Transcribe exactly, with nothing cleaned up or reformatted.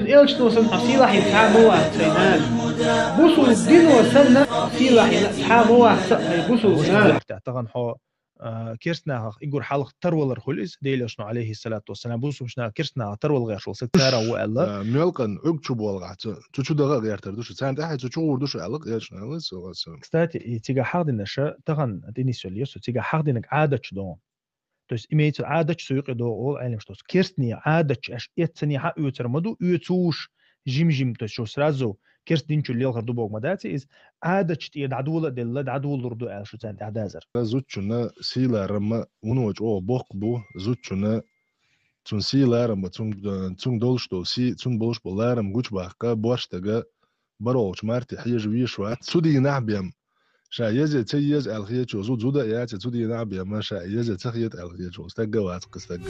Элчано санна хьо сийлахь йина цхьа а ма вац, хьай нана. Бусулба дино санна сийлахь йина цхьа а ма вац, хьай бусулба нана. Тахан хьо, а, керста нахах игур хьалха тарвалар хуьлу иза, Делан Элчано, алейхиссалату вассалам, бусулба нахах керста нахах тарвала гӀерташ волу стаг цара а ву аьлла. А, мелкъан Ӏуьрг чу болгӀахь цу, цу чу даха а гӀертар ду шу. Царна тӀаьхьа цу чу гӀур ду шу аьлла, Элчано аьлла, со гӀаса. Кстати, и цигахь хьахдинарш тахан тӀе нисвелла ю со, цигахь хьахдинарг Ӏадаташ ду. То есть имеется Ӏадаташ цу юкъе догӀу олу Ӏеламнаха. Керстане Ӏадаташ аьш эццане хьан оьцур ма ду, оьцуш, жим-жим, то есть шу сразу керста динчул лелхар ду боху ма дац иза, Ӏадаташ тӀера дӀадола а делла, дӀадолалур ду аьлла шу царна тӀаьхьадазар. Зудчунна сийларам вуно чӀогӀа боккха бу, зудчунна цунна сийларам бан, цунна, цунна долуш долу сий, цунна болуш болу ларам гучубаккха, борш дага бархӀолгӀачу марте хьежа везаш вац. Цу дийнахь бен ша еза я ца еза аьлла хеташ волу зуда, зуда а яц я, цу дийнахь бен ша еза я ца хета аьлла хеташ волу стаг а вац кхин стаг.